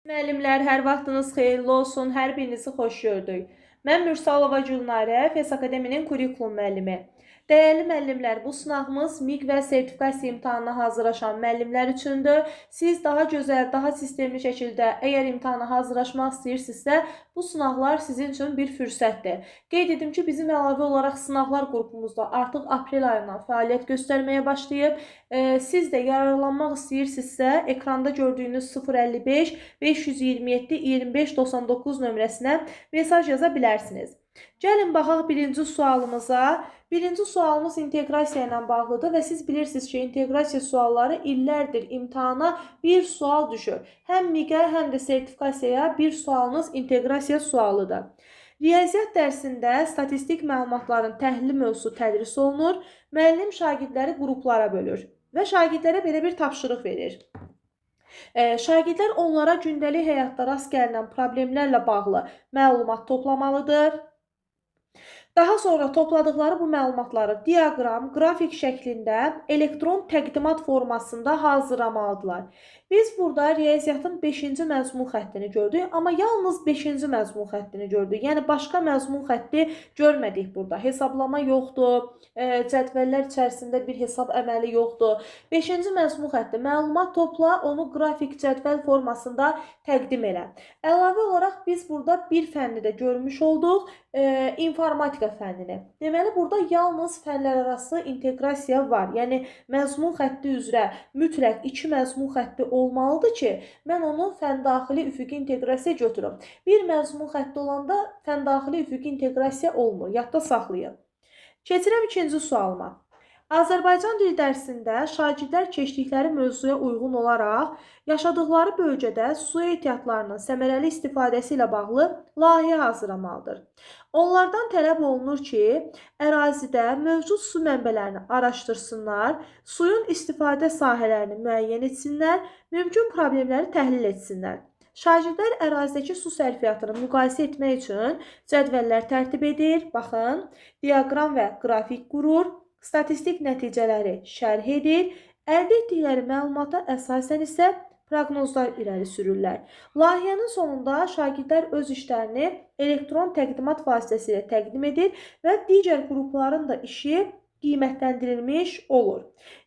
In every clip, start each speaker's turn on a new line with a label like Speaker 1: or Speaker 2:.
Speaker 1: Müəllimlər, hər vaxtınız xeyirli olsun, hər birinizi xoş gördük. Mən Mürsalova Gülnarə, FES Akademinin kurikulum müəllimi. Dəyərli müəllimlər, bu sınağımız MİQ və sertifikasiya imtahanına hazırlaşan müəllimlər üçündür. Siz daha gözəl, daha sistemli şəkildə əgər imtahana hazırlaşmaq istəyirsinizsə, bu sınaqlar sizin üçün bir fürsətdir. Qeyd edim ki, bizim əlavə olaraq sınaqlar qrupumuzda artıq aprel ayından fəaliyyət göstərməyə başlayıb. Siz də yararlanmaq istəyirsinizsə, ekranda gördüyünüz 055 527 25 99 nömrəsinə mesaj yaza bilərsiniz. Gəlin baxaq birinci sualımıza. Birinci sualımız inteqrasiya ilə bağlıdır və siz bilirsiniz ki, inteqrasiya sualları illərdir imtahana bir sual düşür. Həm MİQ-ə, həm də sertifikasiyaya bir sualınız inteqrasiya sualıdır. Riyaziyyat dərsində statistik məlumatların təhlili mövzusu tədris olunur. Müəllim şagirdləri qruplara bölür və şagirdlərə belə bir tapşırıq verir. Şagirdlər onlara gündəlik həyatda rast gəlinən problemlərlə bağlı məlumat toplamalıdır. Daha sonra topladıqları bu məlumatları diaqram, qrafik şəklində elektron təqdimat formasında hazırlamalıdırlar. Biz burada riyaziyyatın 5-ci məzmun xəttini gördük, amma yalnız 5-ci məzmun xəttini gördük. Yəni başqa məzmun xətti görmədik burada. Hesablama yoxdur, cədvəllər içərisində bir hesab əməli yoxdur. 5-ci məzmun xətti məlumat topla, onu qrafik cədvəl formasında təqdim elə. Əlavə olaraq biz burada bir fənni də görmüş olduq, informatika fənnini. Deməli, burada yalnız fənlərarası inteqrasiya var. Yəni, məzmun xətti üzrə mütləq 2 məzmun xətti olmalıdır ki, mən onu fəndaxili üfüqi inteqrasiya götürüm. Bir məzmun xətti olanda fəndaxili üfüqi inteqrasiya olmur. Yadda saxlayın. Keçirəm ikinci sualıma. Azərbaycan dili dərsində şagirdlər keçdikləri mövzuya uyğun olaraq yaşadıqları bölgədə su ehtiyatlarının səmərəli istifadəsi ilə bağlı layihə hazırlamalıdır. Onlardan tələb olunur ki, ərazidə mövcud su mənbələrini araşdırsınlar, suyun istifadə sahələrini müəyyən etsinlər, mümkün problemləri təhlil etsinlər. Şagirdlər ərazidəki su sərfiyyatını müqayisə etmək üçün cədvəllər tərtib edir, baxın, diaqram və qrafik qurur, statistik nəticələri şərh edir, əldə etdikləri məlumata əsasən isə proqnozlar irəli sürürlər. Layihənin sonunda şagirdlər öz işlərini elektron təqdimat vasitəsilə təqdim edir və digər qrupların da işi qiymətləndirilmiş olur.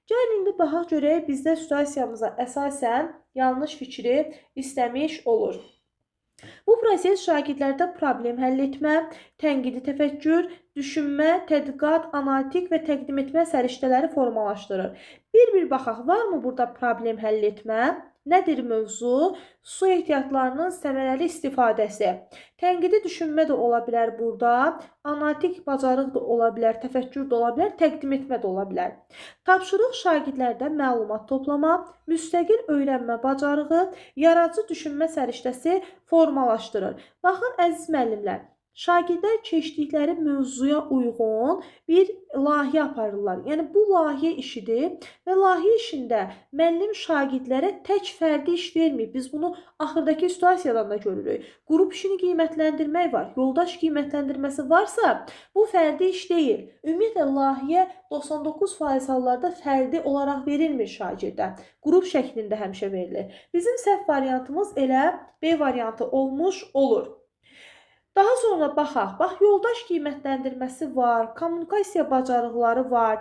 Speaker 1: Gəlin indi baxaq görək bizdə situasiyamıza əsasən yanlış fikri istəmiş olur. Bu proses şagirdlərdə problem həll etmə, tənqidi təfəkkür, düşünmə, tədqiqat, analitik və təqdim etmə səriştələri formalaşdırır. Bir-bir baxaq, varmı burada problem həll etmə? Nədir mövzu? Su ehtiyatlarının səmərəli istifadəsi. Tənqidi düşünmə də ola bilər burada, analitik bacarıq da ola bilər, təfəkkür də ola bilər, təqdim etmə də ola bilər. Tapşırıq şagirdlərdə məlumat toplama, müstəqil öyrənmə bacarığı, yaradıcı düşünmə səriştəsi formalaşdırır. Baxın, əziz müəllimlər, şagirdlər keçdikləri mövzuya uyğun bir layihə aparırlar. Yəni, bu layihə işidir və layihə işində müəllim şagirdlərə tək fərdi iş vermir. Biz bunu axırdakı situasiyadan da görürük. Qrup işini qiymətləndirmək var, yoldaş qiymətləndirməsi varsa, bu fərdi iş deyil. Ümumiyyətlə, layihə 99% hallarda fərdi olaraq verilmir şagirdə. Qrup şəklində həmişə verilir. Bizim səhv variantımız elə B variantı olmuş olur. Daha sonra baxaq. Bax, yoldaş qiymətləndirməsi var, kommunikasiya bacarıqları var,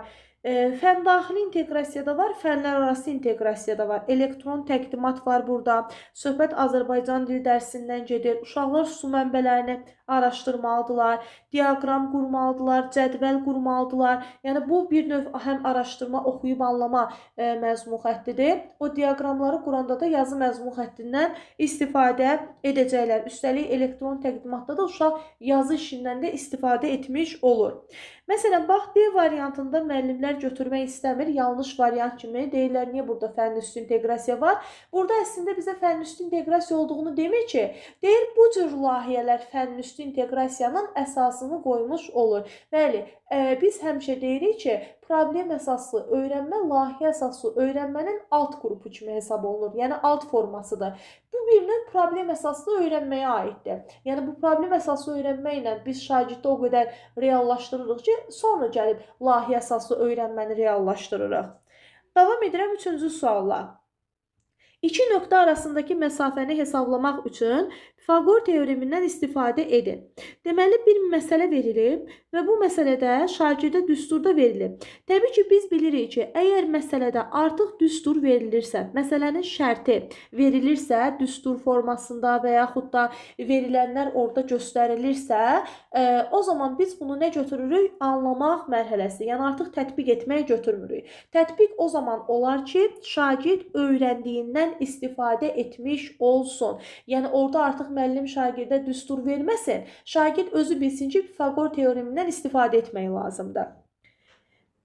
Speaker 1: fəndaxili inteqrasiya da var, fənlərarası inteqrasiya da var, elektron təqdimat var burada, söhbət Azərbaycan dili dərsindən gedir, uşaqlar su mənbələrini araşdırmalıdırlar, diaqram qurmalıdırlar, cədvəl qurmalıdırlar. Yəni, bu bir növ həm araşdırma, oxuyub anlama məzmun xəttidir. O diaqramları quranda da yazı məzmun xəttindən istifadə edəcəklər. Üstəlik, elektron təqdimatda da uşaq yazı işindən də istifadə etmiş olur. Məsələn, bax, D variantında müəllimlər götürmək istəmir. Yanlış variant kimi deyirlər, niyə burada fənn-üstü inteqrasiya var? Burada əslində bizə fənn-üstü inteqrasiya olduğunu demir ki, deyir, bu cür layihələr fənn-üstü inteqrasiyanın əsasını qoymuş olur. Bəli, biz həmişə deyirik ki, problem əsaslı öyrənmə, layihə əsaslı öyrənmənin alt qrupu kimi hesab olunur. Yəni, alt formasıdır. Bu bir növ problem əsaslı öyrənməyə aiddir. Yəni, bu problem əsaslı öyrənmə ilə biz şagirddə o qədər reallaşdırırıq ki, sonra gəlib layihə əsaslı öyrənməni reallaşdırırıq. Davam edirəm üçüncü sualla. İki nöqtə arasındakı məsafəni hesablamaq üçün Pifaqor teoremindən istifadə edin. Deməli, bir məsələ verilib və bu məsələdə şagirdə düsturda verilib. Təbii ki, biz bilirik ki, əgər məsələdə artıq düstur verilirsə, məsələnin şərti verilirsə, düstur formasında və yaxud da verilənlər orada göstərilirsə, o zaman biz bunu nə götürürük? Anlamaq mərhələsi, yəni artıq tətbiq etməyi götürmürük. Tətbiq o zaman olar ki, şagird öyrəndiyindən istifadə etmiş olsun. Yəni orada artıq müəllim şagirdə düstur verməsin, şagird özü bilsin ki, Pifaqor teoremindən istifadə etmək lazımdır.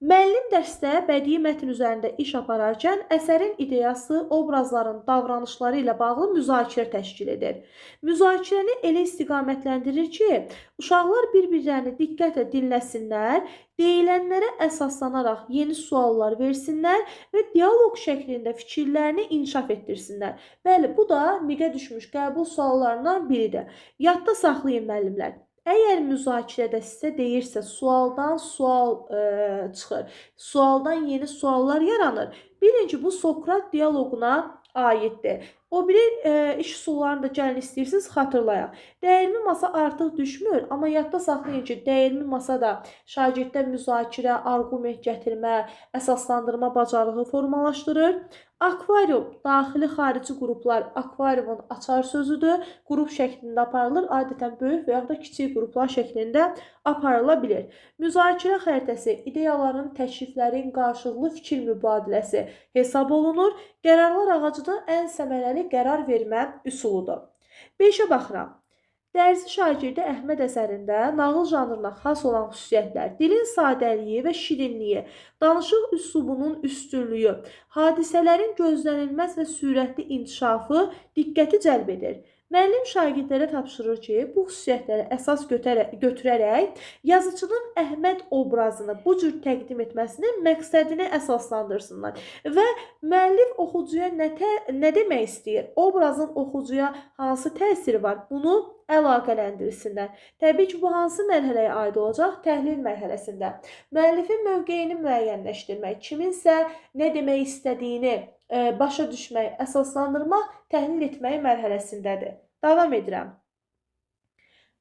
Speaker 1: Müəllim dərsdə bədii mətn üzərində iş apararkən əsərin ideyası, obrazların davranışları ilə bağlı müzakirə təşkil edir. Müzakirəni elə istiqamətləndirir ki, uşaqlar bir-birlərini diqqətlə dinləsinlər, deyilənlərə əsaslanaraq yeni suallar versinlər və dialoq şəklində fikirlərini inkişaf etdirsinlər. Bəli, bu da MİQ-ə düşmüş qəbul suallarından biridir. Yadda saxlayın müəllimlər. Əgər müzakirədə sizə deyirsə, sualdan sual çıxır, sualdan yeni suallar yaranır. Bilin ki, bu Sokrat dialoquna aiddir. O biri iş üsullarını da gəlin istəyirsiniz, xatırlayaq. Dəyirmi masa artıq düşmür, amma yadda saxlayın ki, dəyirmi masa da şagirddə müzakirə, arqument gətirmə, əsaslandırma bacarığı formalaşdırır. Akvarium, daxili xarici qruplar akvariumun açar sözüdür. Qrup şəklində aparılır, adətən böyük və yaxud da kiçik qruplar şəklində aparıla bilir. Müzakirə xəritəsi, ideyaların, təkliflərin qarşılıqlı fikir mübadiləsi hesab olunur. Qərarlar ağacı da ən səmərəli qərar vermə üsuludur. 5-ə baxıram. Dərzi şagirdi Əhməd əsərində nağıl janrına xas olan xüsusiyyətlər, dilin sadəliyi və şirinliyi, danışıq üslubunun üstünlüyü, hadisələrin gözlənilməz və sürətli inkişafı diqqəti cəlb edir. Müəllim şagirdlərə tapşırır ki, bu xüsusiyyətləri əsas götürərək yazıçının Əhməd obrazını bu cür təqdim etməsinin məqsədini əsaslandırsınlar və müəllif oxucuya nə demək istəyir, obrazın oxucuya hansı təsiri var, bunu əlaqələndirsinlər. Təbii ki, bu hansı mərhələyə aid olacaq? Təhlil mərhələsində. Müəllifin mövqeyini müəyyənləşdirmək, kiminsə nə demək istədiyini başa düşmək, əsaslandırmaq, təhlil etmək mərhələsindədir. Davam edirəm.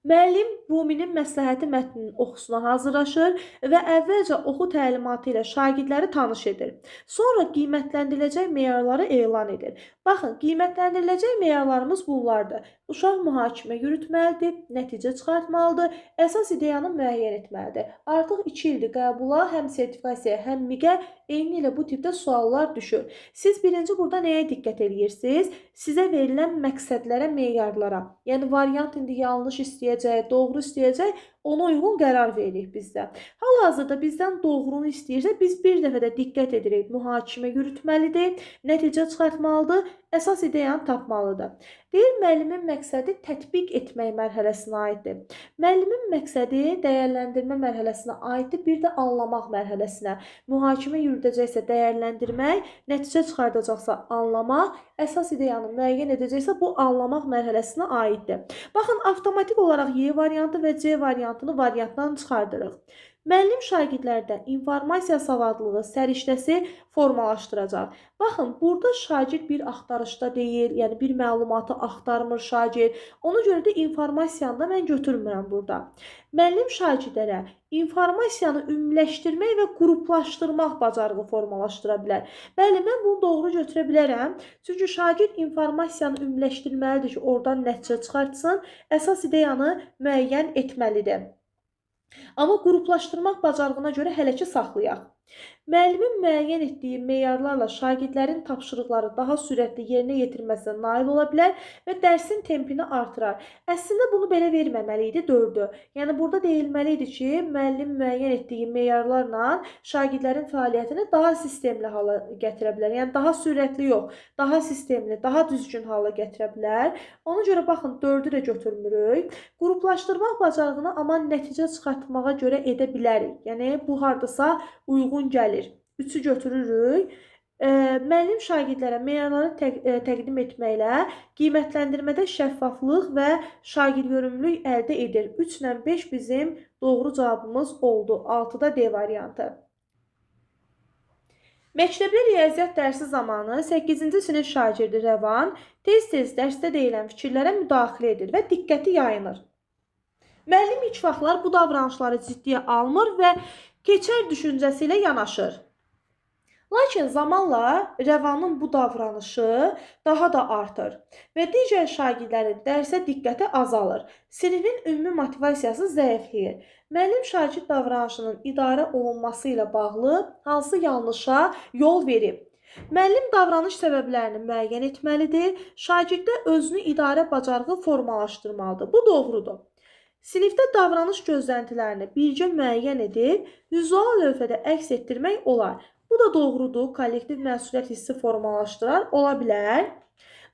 Speaker 1: Müəllim Ruminin məsləhəti mətninin oxusuna hazırlaşır və əvvəlcə oxu təlimatı ilə şagirdləri tanış edir. Sonra qiymətləndiriləcək meyarları elan edir. Baxın, qiymətləndiriləcək meyarlarımız bunlardır. Uşaq mühakimə yürütməlidir, nəticə çıxartmalıdır, əsas ideyanı müəyyən etməlidir. Artıq 2 ildir qəbula, həm sertifikasiyaya, həm MİQ-ə eyni ilə bu tipdə suallar düşür. Siz birinci burada nəyə diqqət edirsiniz? Sizə verilən məqsədlərə, meyarlara. Yəni, variant indi yanlış istəyəcək, doğru istəyəcək, ona uyğun qərar veririk bizdə. Hal-hazırda bizdən doğrunu istəyirsə, biz bir dəfə də diqqət edirik. Mühakimə yürütməlidir, nəticə çıxartmalıdır, əsas ideyanı tapmalıdır. Deyir, müəllimin məqsədi tətbiq etmək mərhələsinə aiddir. Müəllimin məqsədi dəyərləndirmə mərhələsinə aiddir, bir də anlamaq mərhələsinə. Mühakimə yürüdəcəksə dəyərləndirmək, nəticə çıxardacaqsa anlamaq, əsas ideyanı müəyyən edəcəksə bu anlamaq mərhələsinə aiddir. Baxın, avtomatik olaraq Y variantı və C variantını variantdan çıxardırıq. Müəllim şagirdlərdə informasiya savadlılığı səriştəsi formalaşdıracaq. Baxın, burada şagird bir axtarışda deyil, yəni bir məlumatı axtarmır şagird. Ona görə də informasiyanı da mən götürmürəm burada. Müəllim şagirdlərə informasiyanı ümumiləşdirmək və qruplaşdırmaq bacarığı formalaşdıra bilər. Bəli, mən bunu doğru götürə bilərəm. Çünki şagird informasiyanı ümumiləşdirməlidir ki, oradan nəticə çıxartsın, əsas ideyanı müəyyən etməlidir. Amma qruplaşdırmaq bacarığına görə hələ ki saxlayaq. Müəllimin müəyyən etdiyi meyarlarla şagirdlərin tapşırıqları daha sürətli yerinə yetirməsinə nail ola bilər və dərsin tempini artırar. Əslində bunu belə verməməli idi 4-ü. Yəni burada deyilməli idi ki, müəllim müəyyən etdiyi meyarlarla şagirdlərin fəaliyyətini daha sistemli hala gətirə bilər. Yəni daha sürətli yox, daha sistemli, daha düzgün hala gətirə bilər. Ona görə baxın 4-ü də götürmürük. Qruplaşdırmaq bacarığını amma nəticə çıxartmağa görə edə bilərik. Yəni bu hardasa uyğun gəlir. 3-ü götürürük. Müəllim şagirdlərə meyarları təqdim etməklə qiymətləndirmədə şəffaflıq və şagirdgörümlülük əldə edir. 3 ilə 5 bizim doğru cavabımız oldu. 6-da D variantı. Məktəbdə riyaziyyat dərsi zamanı 8-ci sinif şagirdi Rəvan tez-tez dərsdə deyilən fikirlərə müdaxilə edir və diqqəti yayınır. Müəllim ilk vaxtlar bu davranışları ciddiyə almır və keçər düşüncəsi ilə yanaşır. Lakin zamanla Rəvanın bu davranışı daha da artır və digər şagirdlərin dərsə diqqəti azalır. Sinifin ümumi motivasiyası zəifləyir. Müəllim şagird davranışının idarə olunması ilə bağlı hansı yanlışa yol verib? Müəllim davranış səbəblərini müəyyən etməlidir, şagirddə özünü idarə bacarığı formalaşdırmalıdır. Bu doğrudur. Sinifdə davranış gözləntilərini bircə müəyyən edib, vizual lövhədə əks etdirmək olar. Bu da doğrudur, kollektiv məsuliyyət hissi formalaşdırar, ola bilər.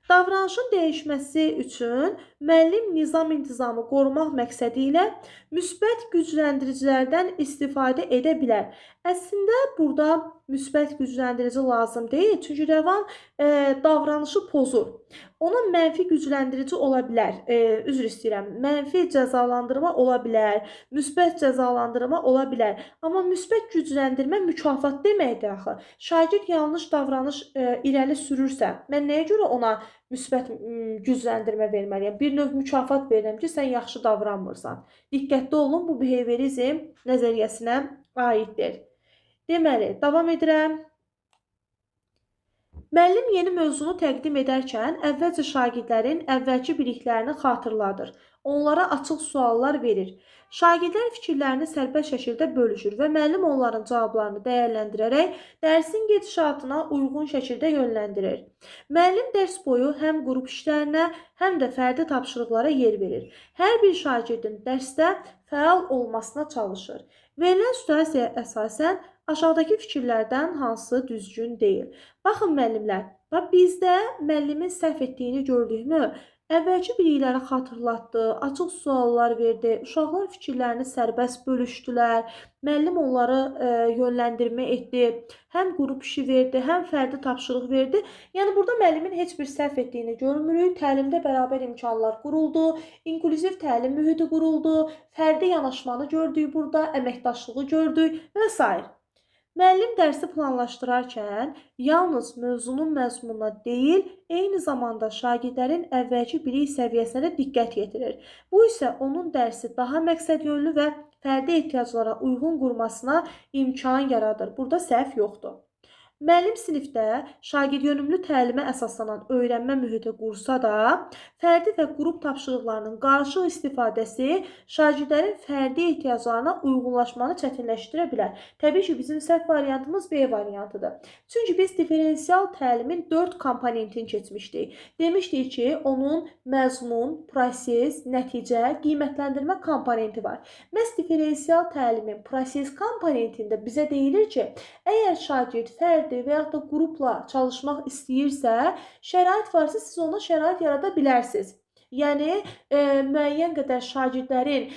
Speaker 1: Davranışın dəyişməsi üçün müəllim nizam-intizamı qorumaq məqsədi ilə müsbət gücləndiricilərdən istifadə edə bilər. Əslində, burada müsbət gücləndirici lazım deyil, çünki Rəvan davranışı pozur. Ona mənfi gücləndirici ola bilər, üzr istəyirəm, mənfi cəzalandırma ola bilər, müsbət cəzalandırma ola bilər. Amma müsbət gücləndirmə mükafat deməkdir axı. Şagird yanlış davranış irəli sürürsə, mən nəyə görə ona müsbət gücləndirmə verməliyəm? Bir növ mükafat verirəm ki, sən yaxşı davranmırsan. Diqqətli olun, bu behaviorizm nəzəriyyəsinə aiddir. Deməli, davam edirəm. Müəllim yeni mövzunu təqdim edərkən əvvəlcə şagirdlərin əvvəlki biliklərini xatırladır. Onlara açıq suallar verir. Şagirdlər fikirlərini sərbəst şəkildə bölüşür və müəllim onların cavablarını dəyərləndirərək dərsin gedişatına uyğun şəkildə yönləndirir. Müəllim dərs boyu həm qrup işlərinə, həm də fərdi tapşırıqlara yer verir. Hər bir şagirdin dərsdə fəal olmasına çalışır. Verilən situasiyaya əsasən aşağıdakı fikirlərdən hansı düzgün deyil? Baxın müəllimlər, bizdə müəllimin səhv etdiyini gördükmü? Əvvəlki bilikləri xatırlatdı, açıq suallar verdi, uşaqlar fikirlərini sərbəst bölüşdülər, müəllim onları yönləndirmə etdi, həm qrup işi verdi, həm fərdi tapşırıq verdi. Yəni, burada müəllimin heç bir səhv etdiyini görmürük, təlimdə bərabər imkanlar quruldu, inklüziv təlim mühiti quruldu, fərdi yanaşmanı gördük burada, əməkdaşlığı gördük və s. Müəllim dərsi planlaşdırarkən yalnız mövzunun məzmununa deyil, eyni zamanda şagirdlərin əvvəlki bilik səviyyəsinə də diqqət yetirir. Bu isə onun dərsi daha məqsədyönlü və fərdi ehtiyaclara uyğun qurmasına imkan yaradır. Burada səhv yoxdur. Müəllim sinifdə şagirdyönümlü təlimə əsaslanan öyrənmə mühiti qursa da, fərdi və qrup tapşırıqlarının qarışıq istifadəsi şagirdlərin fərdi ehtiyaclarına uyğunlaşmanı çətinləşdirə bilər. Təbii ki, bizim səhv variantımız B variantıdır. Çünki biz diferensial təlimin 4 komponentini keçmişdik. Demişdik ki, onun məzmun, proses, nəticə, qiymətləndirmə komponenti var. Məhz diferensial təlimin proses komponentində bizə deyilir ki, əgər şagird fərdi və yaxud da qrupla çalışmaq istəyirsə, şərait varsa siz ona şərait yarada bilərsiniz. Yəni, müəyyən qədər şagirdlərin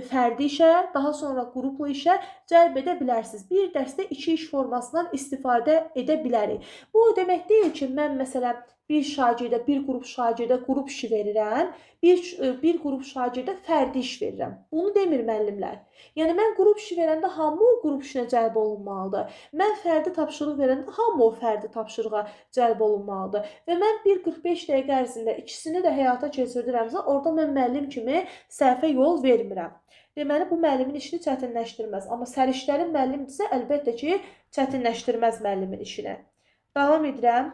Speaker 1: fərdi işə, daha sonra qruplu işə cəlb edə bilərsiniz. Bir dərsdə iki iş formasından istifadə edə bilərik. Bu o demək deyil ki, mən məsələn bir şagirdə, bir qrup şagirdə qrup işi verirəm, bir qrup şagirdə fərdi iş verirəm. Bunu demir müəllimlər. Yəni, mən qrup işi verəndə hamı o qrup işinə cəlb olunmalıdır. Mən fərdi tapşırıq verəndə hamı o fərdi tapşırığa cəlb olunmalıdır. Və mən 1:45 dəqiqə ərzində ikisini də həyata keçirdirəmsə, orada mən müəllim kimi səhvə yol vermirəm. Deməli, bu müəllimin işini çətinləşdirməz. Amma səriştəli müəllimdirsə, əlbəttə ki, çətinləşdirməz müəllimin işini. Davam edirəm.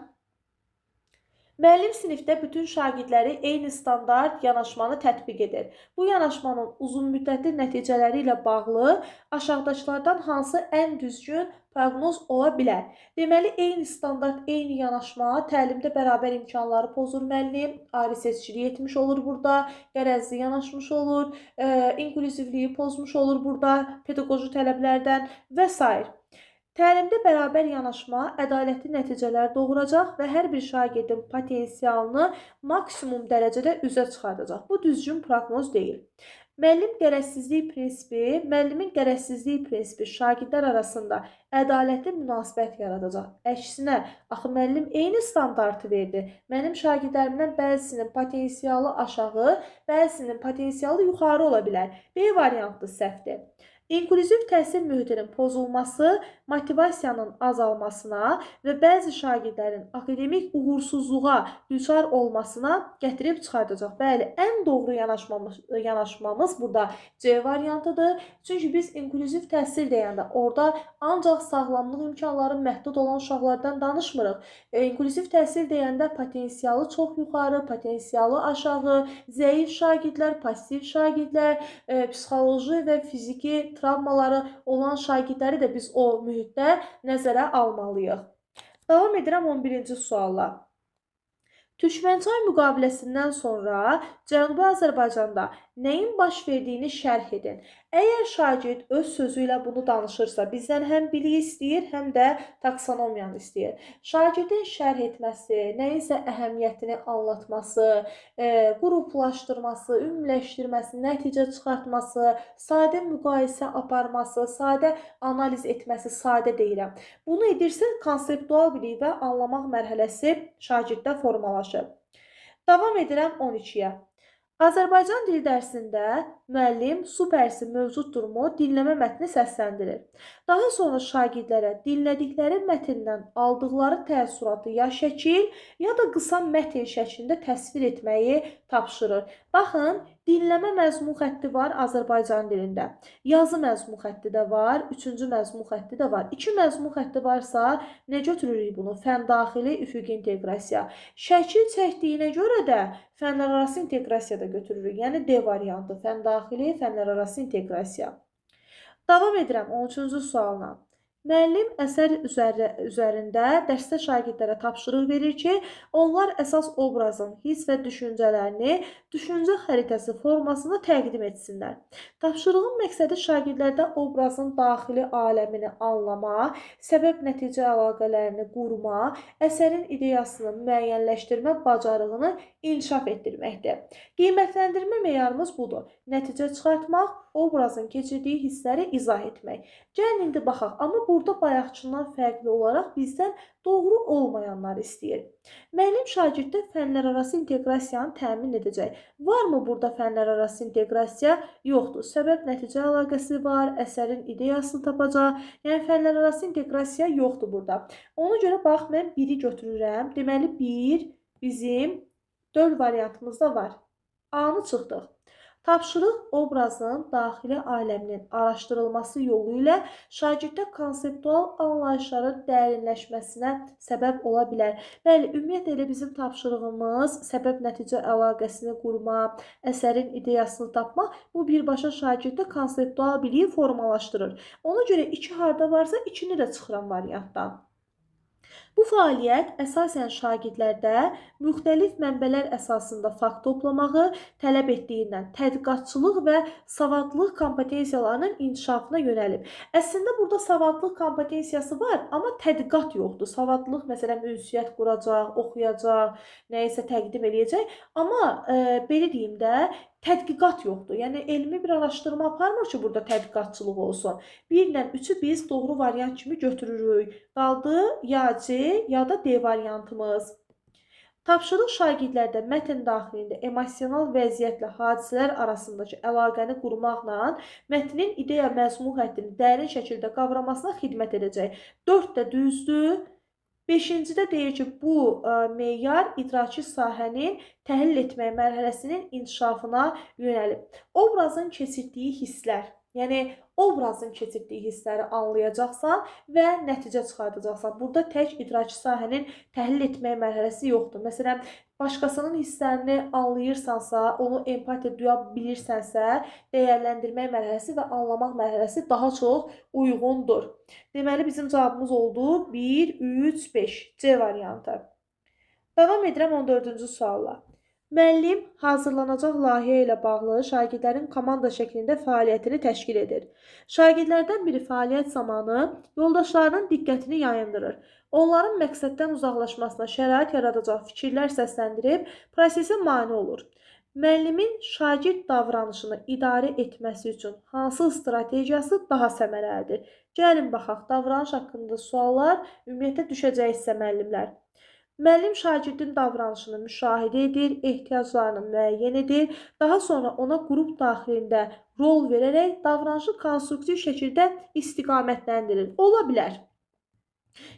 Speaker 1: Müəllim sinifdə bütün şagirdləri eyni standart yanaşmanı tətbiq edir. Bu yanaşmanın uzunmüddətli nəticələri ilə bağlı aşağıdakılardan hansı ən düzgün proqnoz ola bilər? Deməli, eyni standart, eyni yanaşma təlimdə bərabər imkanları pozur müəllim, ayrı seçicilik etmiş olur burada, qərəzli yanaşmış olur, inklüzivliyi pozmuş olur burada, pedaqoji tələblərdən və s. Təlimdə bərabər yanaşma ədalətli nəticələr doğuracaq və hər bir şagirdin potensialını maksimum dərəcədə üzə çıxardacaq. Bu düzgün proqnoz deyil. Müəllim qərəzsizlik prinsipi, müəllimin qərəzsizlik prinsipi şagirdlər arasında ədalətli münasibət yaradacaq. Əksinə, axı müəllim eyni standartı verdi. Mənim şagirdlərimdən bəzisinin potensialı aşağı, bəzisinin potensialı yuxarı ola bilər. B variantı səhvdir. İnklüziv təhsil mühitinin pozulması motivasiyanın azalmasına və bəzi şagirdlərin akademik uğursuzluğa düçar olmasına gətirib çıxardacaq. Bəli, ən doğru yanaşmamız burada C variantıdır. Çünki biz inklüziv təhsil deyəndə orada ancaq sağlamlıq imkanları məhdud olan uşaqlardan danışmırıq. İnklüziv təhsil deyəndə potensialı çox yuxarı, potensialı aşağı, zəif şagirdlər, pasiv şagirdlər, psixoloji və fiziki travmaları olan şagirdləri də biz o mühitdə nəzərə almalıyıq. Davam edirəm 11-ci sualla. Türkmənçay müqaviləsindən sonra Cənubi Azərbaycanda nəyin baş verdiyini şərh edin. Əgər şagird öz sözü ilə bunu danışırsa, bizdən həm biliyi istəyir, həm də taksonomiyanı istəyir. Şagirdin şərh etməsi, nəyinsə əhəmiyyətini anlatması, qruplaşdırması, ümumiləşdirməsi, nəticə çıxartması, sadə müqayisə aparması, sadə analiz etməsi, sadə deyirəm. Bunu edirsə, konseptual bilik və anlamaq mərhələsi şagirddə formalaşır. Davam edirəm 12-yə. Azərbaycan dili dərsində müəllim su pərisi mövcuddurmu dinləmə mətni səsləndirir. Daha sonra şagirdlərə dinlədikləri mətndən aldıqları təəssüratı ya şəkil, ya da qısa mətn şəklində təsvir etməyi tapşırır. Baxın, dinləmə məzmun xətti var Azərbaycan dilində. Yazı məzmun xətti də var, üçüncü məzmun xətti də var. İki məzmun xətti varsa, nə götürürük bunu? Fən daxili üfüqi inteqrasiya. Şəkil çəkdiyinə görə də fənlərarası inteqrasiya da götürürük. Yəni D variantı, fən daxili, fənlərarası inteqrasiya. Davam edirəm 13-cü sualla. Müəllim əsər üzərində dərsdə şagirdlərə tapşırıq verir ki, onlar əsas obrazın hiss və düşüncələrini düşüncə xəritəsi formasında təqdim etsinlər. Tapşırığın məqsədi şagirdlərdə obrazın daxili aləmini anlama, səbəb-nəticə əlaqələrini qurma, əsərin ideyasını müəyyənləşdirmə bacarığını inkişaf etdirməkdir. Qiymətləndirmə meyarımız budur. Nəticə çıxartmaq, obrazın keçirdiyi hissləri izah etmək. Gəlin indi baxaq, amma burada bayaqçından fərqli olaraq bizdən doğru olmayanları istəyir. Müəllim şagirddə fənlərarası inteqrasiyanı təmin edəcək. Varmı burada fənlərarası inteqrasiya? Yoxdur. Səbəb-nəticə əlaqəsi var, əsərin ideyasını tapacaq. Yəni fənlərarası inteqrasiya yoxdur burada. Ona görə bax, mən 1-i götürürəm. Deməli, 1 bizim 4 variantımızda var. A-nı çıxdıq. Tapşırıq obrazın daxili aləminin araşdırılması yolu ilə şagirddə konseptual anlayışların dərinləşməsinə səbəb ola bilər. Bəli, ümumiyyətlə elə bizim tapşırığımız səbəb-nəticə əlaqəsini qurma, əsərin ideyasını tapma, bu birbaşa şagirddə konseptual biliyi formalaşdırır. Ona görə 2 harda varsa 2-ni də çıxıram variantdan. Bu fəaliyyət əsasən şagirdlərdə müxtəlif mənbələr əsasında fakt toplamağı tələb etdiyindən tədqiqatçılıq və savadlılıq kompetensiyalarının inkişafına yönəlib. Əslində burada savadlılıq kompetensiyası var, amma tədqiqat yoxdur. Savadlılıq məsələn ünsiyyət quracaq, oxuyacaq, nəyisə təqdim eləyəcək, amma belə deyim də tədqiqat yoxdur. Yəni elmi bir araşdırma aparmır ki, burada tədqiqatçılıq olsun. 1 ilə 3-ü biz doğru variant kimi götürürük. Qaldı ya C ya da D variantımız. Tapşırıq şagirdlərdə mətn daxilində emosional vəziyyətlə hadisələr arasındakı əlaqəni qurmaqla mətnin ideya məzmun xəttini dərin şəkildə qavramasına xidmət edəcək. 4 də düzdür. 5-cidə deyir ki, bu meyar idraki sahənin təhlil etmək mərhələsinin inkişafına yönəlib. Obrazın keçirdiyi hisslər, yəni obrazın keçirdiyi hissləri anlayacaqsan və nəticə çıxardacaqsan. Burada tək idraki sahənin təhlil etmək mərhələsi yoxdur. Məsələn, başqasının hisslərini anlayırsansa, onu empatiya duya bilirsənsə, dəyərləndirmək mərhələsi və anlamaq mərhələsi daha çox uyğundur. Deməli, bizim cavabımız oldu 1, 3, 5 C variantı. Davam edirəm 14-cü sualla. Müəllim hazırlanacaq layihə ilə bağlı şagirdlərin komanda şəklində fəaliyyətini təşkil edir. Şagirdlərdən biri fəaliyyət zamanı yoldaşlarının diqqətini yayındırır. Onların məqsəddən uzaqlaşmasına şərait yaradacaq fikirlər səsləndirib prosesə mane olur. Müəllimin şagird davranışını idarə etməsi üçün hansı strategiyası daha səmərəlidir? Gəlin baxaq, davranış haqqında suallar ümumiyyətlə düşəcək sizə müəllimlər. Müəllim şagirdin davranışını müşahidə edir, ehtiyaclarını müəyyən edir, daha sonra ona qrup daxilində rol verərək davranışı konstruktiv şəkildə istiqamətləndirir. Ola bilər.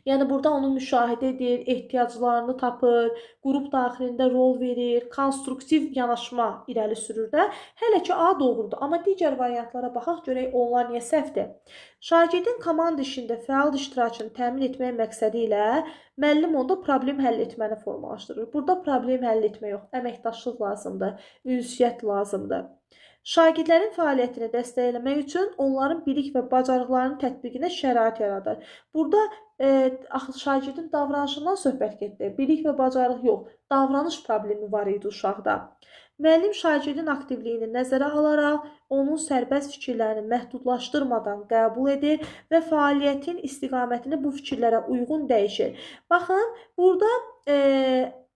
Speaker 1: Yəni burada onu müşahidə edir, ehtiyaclarını tapır, qrup daxilində rol verir, konstruktiv yanaşma irəli sürür də. Hələ ki A doğrudur, amma digər variantlara baxaq görək onlar niyə səhvdir. Şagirdin komanda işində fəal iştirakını təmin etmək məqsədi ilə müəllim onda problem həll etməni formalaşdırır. Burada problem həll etmə yox, əməkdaşlıq lazımdır, ünsiyyət lazımdır. Şagirdlərin fəaliyyətini dəstəkləmək üçün onların bilik və bacarıqlarının tətbiqinə şərait yaradır. Burada axı şagirdin davranışından söhbət getdi. Bilik və bacarıq yox, davranış problemi var idi uşaqda. Müəllim şagirdin aktivliyini nəzərə alaraq onun sərbəst fikirlərini məhdudlaşdırmadan qəbul edir və fəaliyyətin istiqamətini bu fikirlərə uyğun dəyişir. Baxın, burada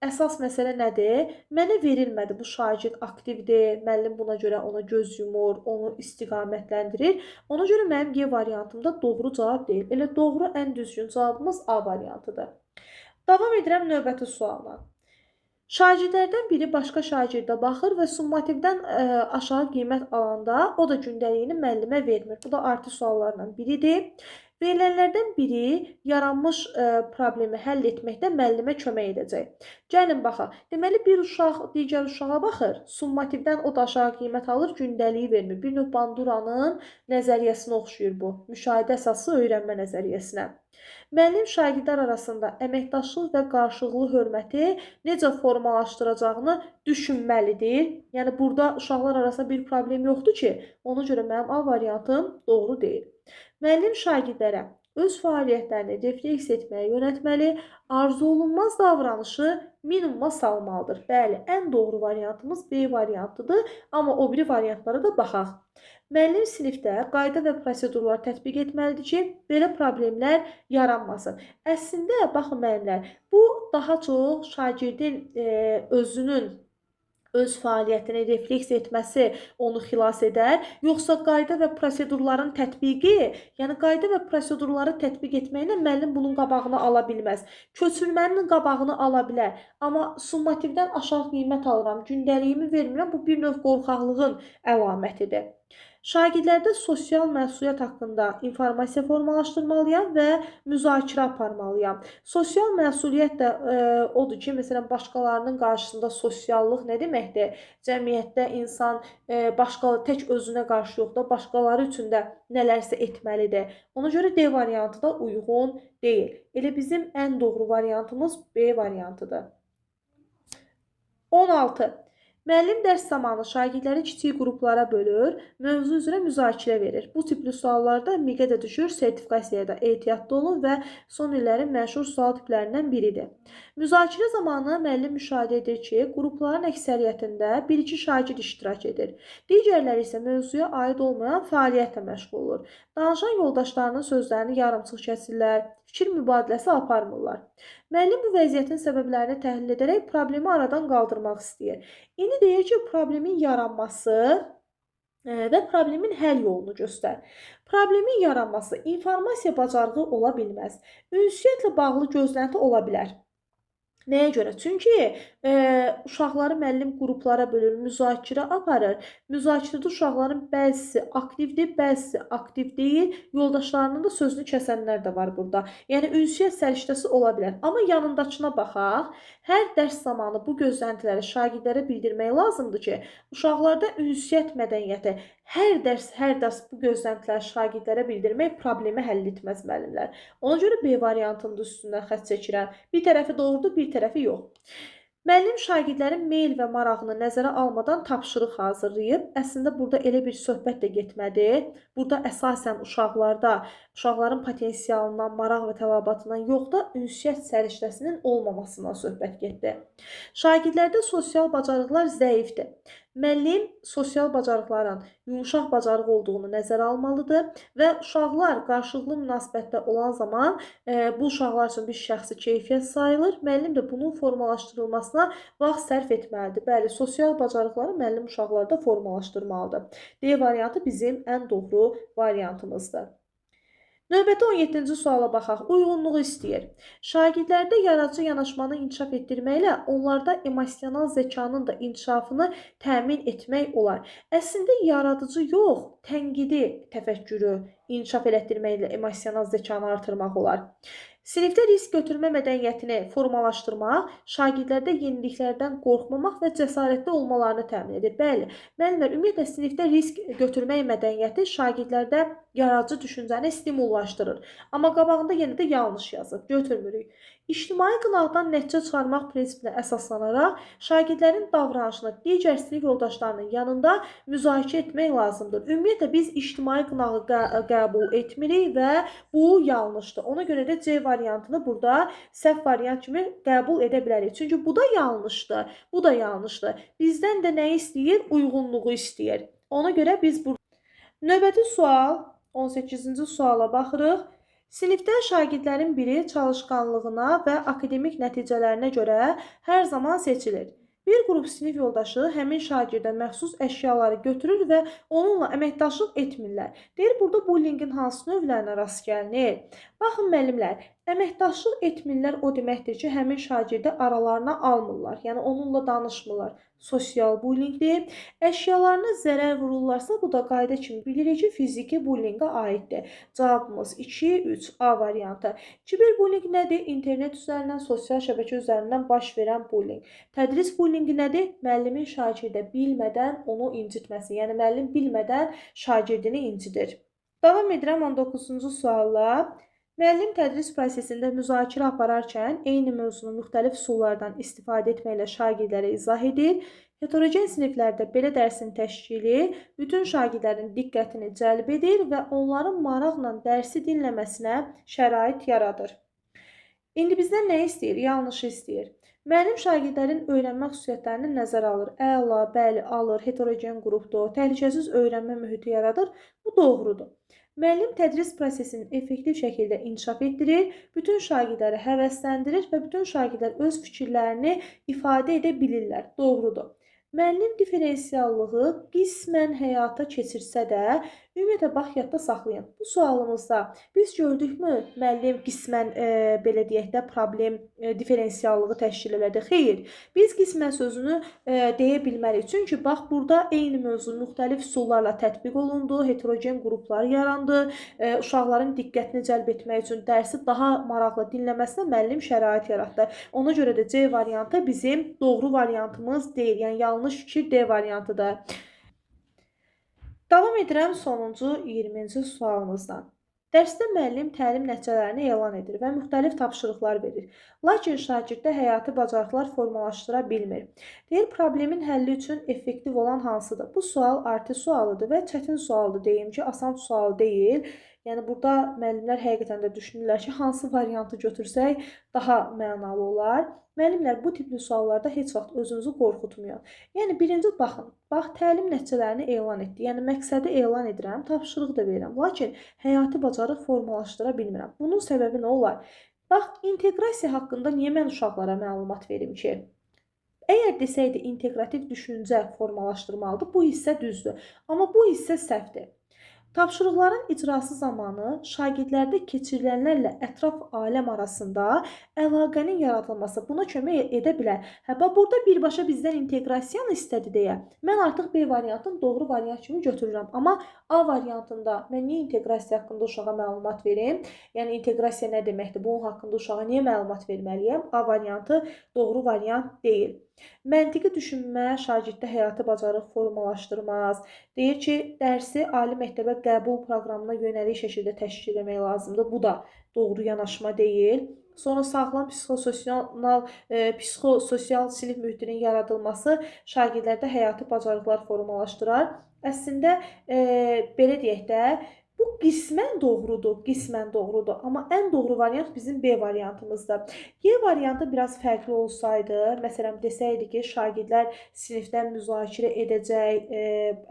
Speaker 1: əsas məsələ nədir? Mənə verilmədi, bu şagird aktivdir, müəllim buna görə ona göz yumur, onu istiqamətləndirir. Ona görə mənim G variantımda doğru cavab deyil. Elə doğru, ən düzgün cavabımız A variantıdır. Davam edirəm növbəti sualla. Şagirdlərdən biri başqa şagirdə baxır və summativdən aşağı qiymət alanda o da gündəliyini müəllimə vermir. Bu da artı suallardan biridir. Verilənlərdən biri yaranmış problemi həll etməkdə müəllimə kömək edəcək. Gəlin baxaq. Deməli, bir uşaq digər uşağa baxır. Summativdən o da aşağı qiymət alır, gündəliyi vermir. Bir növ Banduranın nəzəriyyəsinə oxşuyur bu. Müşahidə əsaslı öyrənmə nəzəriyyəsinə. Müəllim şagirdlər arasında əməkdaşlıq və qarşılıqlı hörməti necə formalaşdıracağını düşünməlidir. Yəni, burada uşaqlar arasında bir problem yoxdur ki, ona görə mənim A variantım doğru deyil. Müəllim şagirdlərə öz fəaliyyətlərini refleksiya etməyə yönəltməli, arzu olunmaz davranışı minimuma salmalıdır. Bəli, ən doğru variantımız B variantıdır, amma o biri variantlara da baxaq. Müəllim sinifdə qayda və prosedurlar tətbiq etməlidir ki, belə problemlər yaranmasın. Əslində, baxın müəllimlər, bu daha çox şagirdin özünün öz fəaliyyətini refleksiya etməsi onu xilas edər, yoxsa qayda və prosedurların tətbiqi, yəni qayda və prosedurları tətbiq etməklə müəllim bunun qabağını ala bilməz. Köçürmənin qabağını ala bilər, amma summativdən aşağı qiymət alıram, gündəliyimi vermirəm, bu bir növ qorxaqlığın əlamətidir. Şagirdlərdə sosial məsuliyyət haqqında informasiya formalaşdırmalıyam və müzakirə aparmalıyam. Sosial məsuliyyət də odur ki, məsələn, başqalarının qarşısında sosiallıq nə deməkdir? Cəmiyyətdə insan başqa, tək özünə qarşı yox da, başqaları üçün də nələrsə etməlidir. Ona görə D variantı da uyğun deyil. Elə bizim ən doğru variantımız B variantıdır. 16. Müəllim dərs zamanı şagirdləri kiçik qruplara bölür, mövzu üzrə müzakirə verir. Bu tipli suallarda MİQ-ə də düşür, sertifikasiyaya da ehtiyatlı olun və son illərin məşhur sual tiplərindən biridir. Müzakirə zamanı müəllim müşahidə edir ki, qrupların əksəriyyətində bir-iki şagird iştirak edir. Digərləri isə mövzuya aid olmayan fəaliyyətlə məşğul olur. Danışan yoldaşlarının sözlərini yarımçıq kəsirlər, fikir mübadiləsi aparmırlar. Müəllim bu vəziyyətin səbəblərini təhlil edərək problemi aradan qaldırmaq istəyir. İndi deyir ki, problemin yaranması və problemin həll yolunu göstər. Problemin yaranması informasiya bacarığı ola bilməz. Ünsiyyətlə bağlı gözlənti ola bilər. Nəyə görə? Çünki uşaqları müəllim qruplara bölür, müzakirə aparır. Müzakirədə uşaqların bəzisi aktivdir, bəzisi aktiv deyil. Yoldaşlarının da sözünü kəsənlər də var burada. Yəni, ünsiyyət səriştəsi ola bilər. Amma yanındakına baxaq. Hər dərs zamanı bu gözləntiləri şagirdlərə bildirmək lazımdır ki, uşaqlarda ünsiyyət mədəniyyəti, hər dərs bu gözləntiləri şagirdlərə bildirmək problemi həll etməz müəllimlər. Ona görə B variantının üstündən xətt çəkirəm. Bir tərəfi doğrudur, bir tərəfi yox. Müəllim şagirdlərin meyl və marağını nəzərə almadan tapşırıq hazırlayıb. Əslində, burada elə bir söhbət də getmədi. Burada əsasən uşaqlarda, uşaqların potensialından, maraq və tələbatından yox da ünsiyyət səriştəsinin olmamasından söhbət getdi. Şagirdlərdə sosial bacarıqlar zəifdir. Müəllim sosial bacarıqların yumuşaq bacarıq olduğunu nəzərə almalıdır və uşaqlar qarşılıqlı münasibətdə olan zaman bu uşaqlar üçün bir şəxsi keyfiyyət sayılır. Müəllim də bunun formalaşdırılmasına vaxt sərf etməlidir. Bəli, sosial bacarıqları müəllim uşaqlarda formalaşdırmalıdır. D variantı bizim ən doğru variantımızdır. Növbəti 17-ci suala baxaq. Uyğunluğu istəyir. Şagirdlərdə yaradıcı yanaşmanı inkişaf etdirməklə onlarda emosional zəkanın da inkişafını təmin etmək olar. Əslində, yaradıcı yox, tənqidi təfəkkürü inkişaf elətdirməklə emosional zəkanı artırmaq olar. Sinifdə risk götürmə mədəniyyətini formalaşdırmaq, şagirdlərdə yeniliklərdən qorxmamaq və cəsarətli olmalarını təmin edir. Bəli, müəllimlər, ümumiyyətlə sinifdə risk götürmək mədəniyyəti şagirdlərdə yaradıcı düşüncəni stimullaşdırır. Amma qabağında yenə də yanlış yazıb, götürmürük. İctimai qınaqdan nəticə çıxarmaq prinsipinə əsaslanaraq şagirdlərin davranışını digər sinif yoldaşlarının yanında müzakirə etmək lazımdır. Ümumiyyətlə biz ictimai qınağı qəbul etmirik və bu yanlışdır. Ona görə də C variantını burada səhv variant kimi qəbul edə bilərik. Çünki bu da yanlışdır, bu da yanlışdır. Bizdən də nəyi istəyir? Uyğunluğu istəyir. Ona görə biz burada. Növbəti sual, 18-ci suala baxırıq. Sinifdə şagirdlərin biri çalışqanlığına və akademik nəticələrinə görə hər zaman seçilir. Bir qrup sinif yoldaşı həmin şagirdə məxsus əşyaları götürür və onunla əməkdaşlıq etmirlər. Deyir, burada bullyingin hansı növlərinə rast gəlinir? Baxın, müəllimlər, əməkdaşlıq etmirlər o deməkdir ki, həmin şagirdi aralarına almırlar, yəni onunla danışmırlar. Sosial bullyingdir. Əşyalarına zərər vururlarsa, bu da qayda kimi bilirik ki, fiziki bullyingə aiddir. Cavabımız 2, 3, A variantı. Kiberbullying nədir? İnternet üzərindən, sosial şəbəkə üzərindən baş verən bullying. Tədris bullyingi nədir? Müəllimin şagirdə bilmədən onu incitməsi. Yəni müəllim bilmədən şagirdini incidir. Davam edirəm 19-cu sualla. Müəllim tədris prosesində müzakirə apararkən eyni mövzunu müxtəlif üsullardan istifadə etməklə şagirdlərə izah edir. Heterogen siniflərdə belə dərsin təşkili bütün şagirdlərin diqqətini cəlb edir və onların maraqla dərsi dinləməsinə şərait yaradır. İndi bizdən nə istəyir? Yanlışı istəyir. Müəllim şagirdlərin öyrənmə xüsusiyyətlərini nəzərə alır. Əla, bəli, alır, heterogen qrupdur, təhlükəsiz öyrənmə mühiti yaradır. Bu doğrudur. Müəllim tədris prosesini effektiv şəkildə inkişaf etdirir, bütün şagirdləri həvəsləndirir və bütün şagirdlər öz fikirlərini ifadə edə bilirlər. Doğrudur. Müəllim diferensiallığı qismən həyata keçirsə də, ümumiyyətlə, bax, yadda saxlayın. Bu sualımızda biz gördükmü müəllim qismən, belə deyək də, problem diferensiallığı təşkil elədi? Xeyr, biz qismən sözünü deyə bilmərik. Çünki bax, burada eyni mövzu müxtəlif üsullarla tətbiq olundu, heterogen qruplar yarandı, uşaqların diqqətini cəlb etmək üçün dərsi daha maraqlı dinləməsinə müəllim şərait yaratdı. Ona görə də C variantı bizim doğru variantımız deyil, yəni yanlış fikir D variantıdır. Davam edirəm sonuncu 20-ci sualımızdan. Dərsdə müəllim təlim nəticələrini elan edir və müxtəlif tapşırıqlar verir. Lakin şagirddə həyati bacarıqlar formalaşdıra bilmir. Deyir, problemin həlli üçün effektiv olan hansıdır? Bu sual artı sualıdır və çətin sualdır deyim ki, asan sual deyil. Yəni burada müəllimlər həqiqətən də düşünürlər ki, hansı variantı götürsək daha mənalı olar. Müəllimlər, bu tipli suallarda heç vaxt özünüzü qorxutmayın. Yəni birinci baxın, bax təlim nəticələrini elan etdi. Yəni məqsədi elan edirəm, tapşırıq da verirəm. Lakin həyati bacarıq formalaşdıra bilmirəm. Bunun səbəbi nə olar? Bax, inteqrasiya haqqında niyə mən uşaqlara məlumat verim ki? Əgər desəydi inteqrativ düşüncə formalaşdırmalıdır, bu hissə düzdür. Amma bu hissə səhvdir. Tapşırıqların icrası zamanı şagirdlərdə keçirilənlərlə ətraf aləm arasında əlaqənin yaradılması buna kömək edə bilər. Hə, bax, burada birbaşa bizdən inteqrasiyanı istədi deyə mən artıq B variantını doğru variant kimi götürürəm. Amma A variantında mən niyə inteqrasiya haqqında uşağa məlumat verim? Yəni inteqrasiya nə deməkdir? Bunun haqqında uşağa niyə məlumat verməliyəm? A variantı doğru variant deyil. Məntiqi düşünmə şagirddə həyati bacarıq formalaşdırmaz. Deyir ki, dərsi ali məktəbə qəbul proqramına yönəlik şəkildə təşkil etmək lazımdır. Bu da doğru yanaşma deyil. Sonra sağlam psixososial sinif mühitinin yaradılması şagirdlərdə həyati bacarıqlar formalaşdırar. Əslində, belə deyək də, bu qismən doğrudur, qismən doğrudur. Amma ən doğru variant bizim B variantımızdır. G variantı biraz fərqli olsaydı, məsələn, desəydi ki, şagirdlər sinifdən müzakirə edəcək,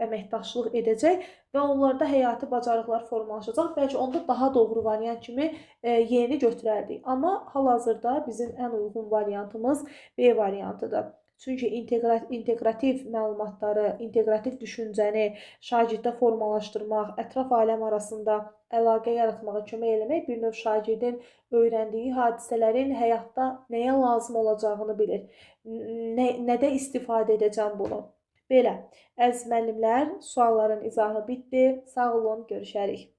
Speaker 1: əməkdaşlıq edəcək və onlarda həyati bacarıqlar formalaşacaq. Bəlkə onda daha doğru variant kimi Y-ni götürərdik. Amma hal-hazırda bizim ən uyğun variantımız B variantıdır. Çünki inteqrativ məlumatları, inteqrativ düşüncəni şagirddə formalaşdırmaq, ətraf aləm arasında əlaqə yaratmağa kömək eləmək bir növ şagirdin öyrəndiyi hadisələrin həyatda nəyə lazım olacağını bilir. Nədə istifadə edəcəm bunu? Belə, əziz müəllimlər, sualların izahı bitdi. Sağ olun, görüşərik.